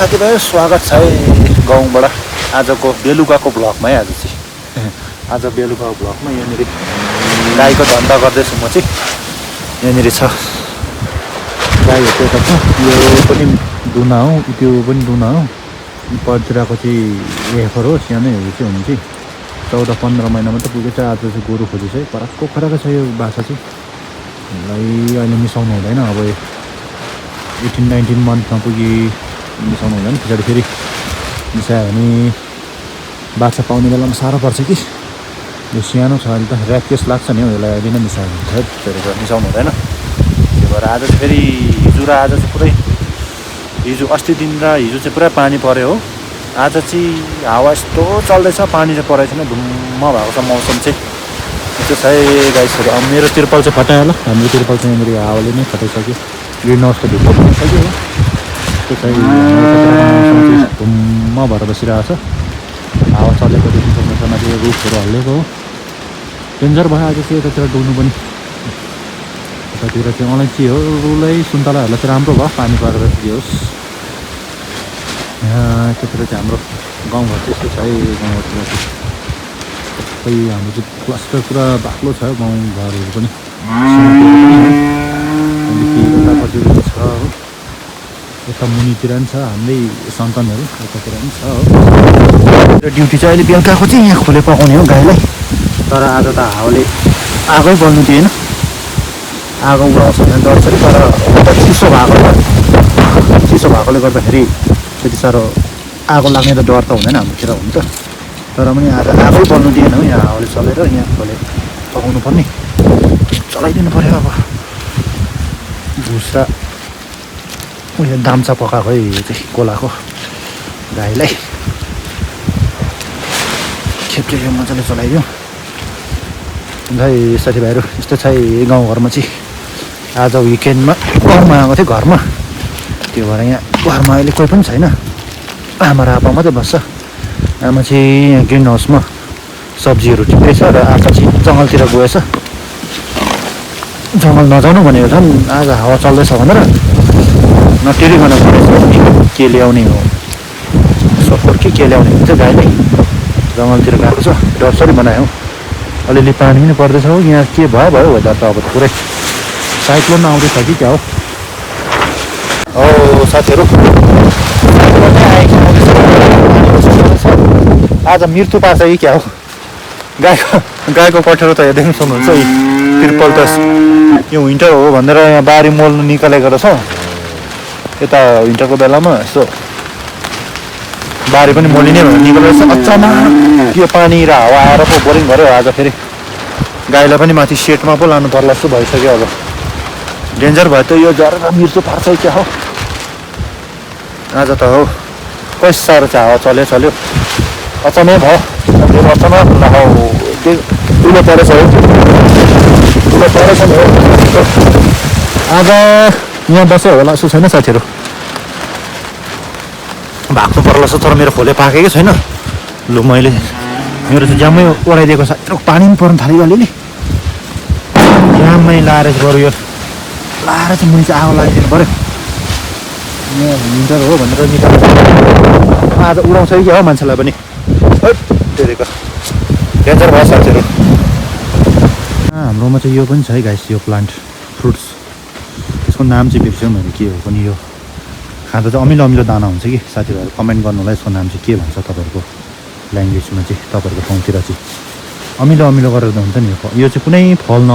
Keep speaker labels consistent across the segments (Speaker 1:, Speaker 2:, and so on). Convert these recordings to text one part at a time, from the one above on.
Speaker 1: साथीभाइ स्वागत छ है गाउँबाट आजको बेलुकाको भ्लगमा है। आज बेलुकाको भ्लगमा यहाँनिर गाईको धन्दा गर्दैछु म चाहिँ। यहाँनिर छ गाईहरू यता छ, यो पनि दुना हो, त्यो पनि दुना हो। परतिरको चाहिँ एफर हो, सानैहरू चाहिँ हुनु चाहिँ 14-15 महिनामा त पुगेछ। आज चाहिँ गोरु खोजेछ है, फरकको फरक छ यो बाछा चाहिँ। अहिले मिसाउनु हुँदैन, अब 18-19 मन्थमा पुगी मिसाउनु हुँदैन। पछाडि फेरि मिसायो भने बाछा पाउने बेलामा साह्रो पर्छ कि यो सानो छ अहिले त ऱ्याप केस लाग्छ नि हौ यसलाई। अहिले नै मिसायो भने फेरि मिसाउनु हुँदैन। त्यही भएर आज चाहिँ फेरि हिजो र आज चाहिँ पुरै हिजो अस्ति दिन र हिजो चाहिँ पुरा पानी पऱ्यो हो। आज चाहिँ हावा यस्तो चल्दैछ, पानी चाहिँ परेको छैन, धुम्म भएको छ मौसम चाहिँ। त्यो छ है गाइसहरू। अब मेरो तिर्पल चाहिँ फटायो होला, हाम्रो तिर्पल चाहिँ मेरो हावाले नै फटाइसक्यो। ग्रिन हाउस त भित्र पुगिसक्यो हो। त्यो चाहिँ धुम्म भएर बसिरहेको छ, हावा चलेको देखिन्छ। माथि रुखहरू हल्लेको हो, डेन्जर भयो आज चाहिँ। यतातिर डुल्नु पनि यतातिर चाहिँ अलैँची हो, रुलै सुन्तलाहरूलाई चाहिँ राम्रो भयो पानी परेर के होस्। यहाँ यतातिर चाहिँ हाम्रो गाउँघर चाहिँ यस्तो छ है। गाउँघरतिर चाहिँ सबै हाम्रो चाहिँ क्लस्टर पुरा बाक्लो छ गाउँघरहरू पनि। त्यहाँदेखि यतापट्टि छ हो, यता मुनितिर पनि छ हाम्रै सन्तानहरू, यतातिर पनि छ हो। ड्युटी चाहिँ अहिले बेलुकाको चाहिँ यहाँ खोले पकाउने हो गाईलाई। तर आज त हावाले आगै बल्नु दिएन, आगो उडाउँछ भने डर छ कि। तर चिसो भएकोले गर्दाखेरि त्यति साह्रो आगो लाग्ने त डर त हुँदैन हाम्रोतिर, हुन्छ। तर पनि आज आगै बल्नु दिएन हो। यहाँ हावाले चलेर यहाँ खोले पकाउनु पर्ने, चलाइदिनु पऱ्यो। अब भुस्रा उयो दाम्चा पकाएको है यो चाहिँ कोलाको गाईलाई। खेप्टे यो मजाले चलाइदिउँ। भाइ साथीभाइहरू यस्तो छ है गाउँघरमा चाहिँ। आज विकेन्डमा गाउँमा आएको थिएँ घरमा, त्यो भएर यहाँ घरमा अहिले कोही पनि छैन, आमा र आप्पा मात्रै बस्छ। आमा चाहिँ यहाँ ग्रिन हाउसमा सब्जीहरू टिप्दैछ र आप्पा चाहिँ जङ्गलतिर गएछ। जङ्गल नजानु भनेको छन्, आज हावा चल्दैछ भनेर नटेरिकन गएछ। के ल्याउने हो सपोर्ट के ल्याउने हुन्छ गाईलाई, जङ्गलतिर गएको छ। डरसरी बनायो, अलिअलि पानी पनि पर्दैछ हो। यहाँ के भयो वेदर त अब पुरै साइक्लोन आउँदैछ कि क्या हो। हो साथीहरू, आज मृत्यु पार्छ कि क्या हो। गाईको कठेरो त हेर्दै सुन्नुहुन्छ, तिर्पल त यो विन्टर हो भनेर यहाँ बारी मोल्नु निकालेको रहेछ। यता विन्टरको बेलामा यसो बारी पनि मोलिने भनेर निकालेको रहेछ। अचानक यो पानी र हावा आएर पो बोरिङ गऱ्यो। आज फेरि गाईलाई पनि माथि सेटमा पो लानु पर्ला जस्तो भइसक्यो। अब डेन्जर भयो त यो, झरेर मृत्यु पार्छ क्या हो। आज त हो कति साह्रो चाहिँ हावा चल्यो, अचानक भयो। अचानक हो ठुलो परेछ हो, ठुलो परेछ नि हो। आज यहाँ बस्यो होला जस्तो छैन साथीहरू, भाग्नु पर्ला जस्तो। तर मेरो खोले पाकेकै छैन। लु मैले मेरो चाहिँ ज्यामै ओढाइदिएको छ, पानी पनि पर्नु थाल्यो अलिअलि। ज्यामै लाएर बरु यो लाएर चाहिँ मुनि चाहिँ आगो लगाइदिनु पऱ्यो। यहाँ विन्टर हो भनेर निकाल्नु आज उडाउँछ कि क्या हो मान्छेलाई पनि। तेरेको डेन्जर भयो साथीहरू। हाम्रोमा चाहिँ यो पनि छ है गाइस, यो प्लान्ट फ्रुट्स। यसको नाम चाहिँ बिर्स्यौँ मैले के हो पनि। यो खाँदा चाहिँ अमिलो अमिलो दाना हुन्छ कि। साथीभाइहरू कमेन्ट गर्नुलाई यसको नाम चाहिँ के भन्छ तपाईँहरूको ल्याङ्ग्वेजमा चाहिँ, तपाईँहरूको ठाउँतिर चाहिँ अमिलो अमिलो गरेर हुन्छ नि। यो चाहिँ कुनै फल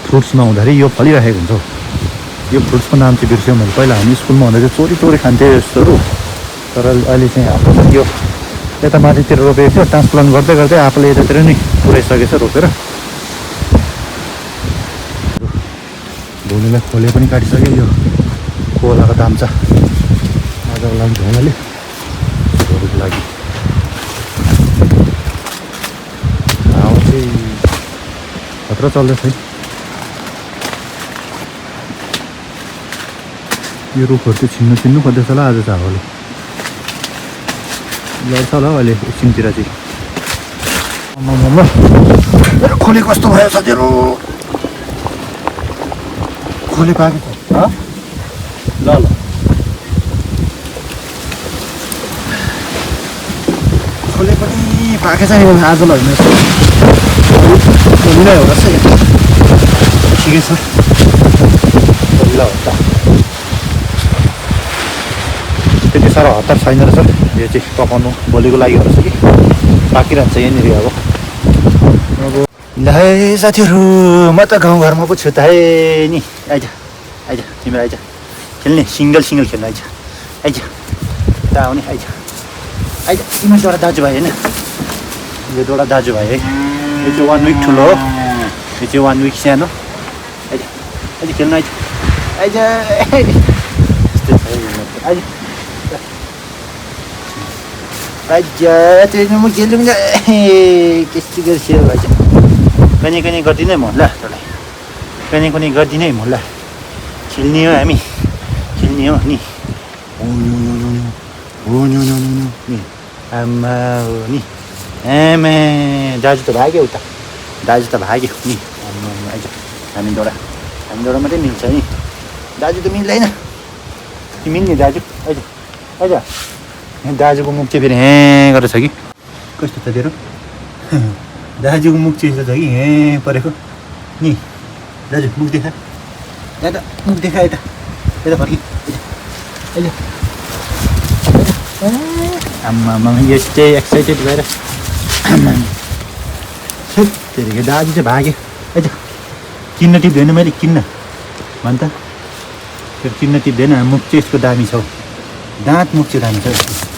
Speaker 1: फ्रुट्स नहुँदाखेरि यो फलिरहेको हुन्छ। यो फ्रुट्सको नाम चाहिँ बिर्स्यौँ मैले। पहिला हामी स्कुलमा हुँदा चाहिँ चोरी खान्थ्यो यस्तोहरू। तर अहिले चाहिँ हाम्रो यो यता माथितिर रोपेको थियो, ट्रान्सप्लान्ट गर्दै गर्दै आफूले यतातिर नै पुऱ्याइसकेछ रोपेर। भोलिलाई खोले पनि काटिसक्यो। यो कोलाको दाम्चा आजको लागि ढोलाले भोलिको लागि। हावा चाहिँ खतरा चल्दैछ है। यो रुखहरू चाहिँ छिन्नु खोज्दैछ होला आज चाहिँ हावाले। लड्छ होला अहिले एकछिनतिर चाहिँ। मेरो खोले कस्तो भयो साथीहरू, खोले पाकेको ल खोले पनि पाएको छ यो आज ल होइन नै हो रहेछ ठिकै छ ल त त्यति साह्रो हतार छैन रहेछ यो चाहिँ पकाउनु भोलिको लागि हो रहेछ कि पाकिरहन्छ यहाँनिर अब ल है साथीहरू म त गाउँघरमा पो छु त है नि आइज आइज तिम्रो आइज खेल्ने सिङ्गल खेल्नु आइज आइज त आउने आइज आइज तिम्रो एउटा दाजुभाइ होइन यो एउटा दाजुभाइ है यो चाहिँ 1 विक ठुलो हो यो चाहिँ 1 विक सानो आइज आइज खेल्नु आइज आइज यस्तै छ आइज आइज त्यो म खेलौँ त्यस्तो गर्छ आइज कनी गरिदिने म ल तँलाई कनी गरिदिने म ल खेल्ने हो हामी खेल्ने हो नि नि आमा हो नि आमा दाजु त भाग्यो उता दाजु त भाग्यो नि आमा आइज हामी एउटा मात्रै मिल्छ नि दाजु त मिल्दैन कि मिल्ने दाजु आइज आइज दाजुको मुख चाहिँ फेरि हेँ गरेर छ कि कस्तो छ तेरो दाजुको मुख चाहिँ यस्तो छ कि हेँ परेको नि दाजु मुख देखा यता मुख देखा यता फर्कि आम्मा यस्तै एक्साइटेड भएर तेरिको दाजु चाहिँ भाग्यो आइज किन्न टिप्दैन मैले किन्न भन् त त्यो किन्न टिप्दैन मुख चाहिँ यसको दामी छ दाँत मुख चाहिँ दामी छ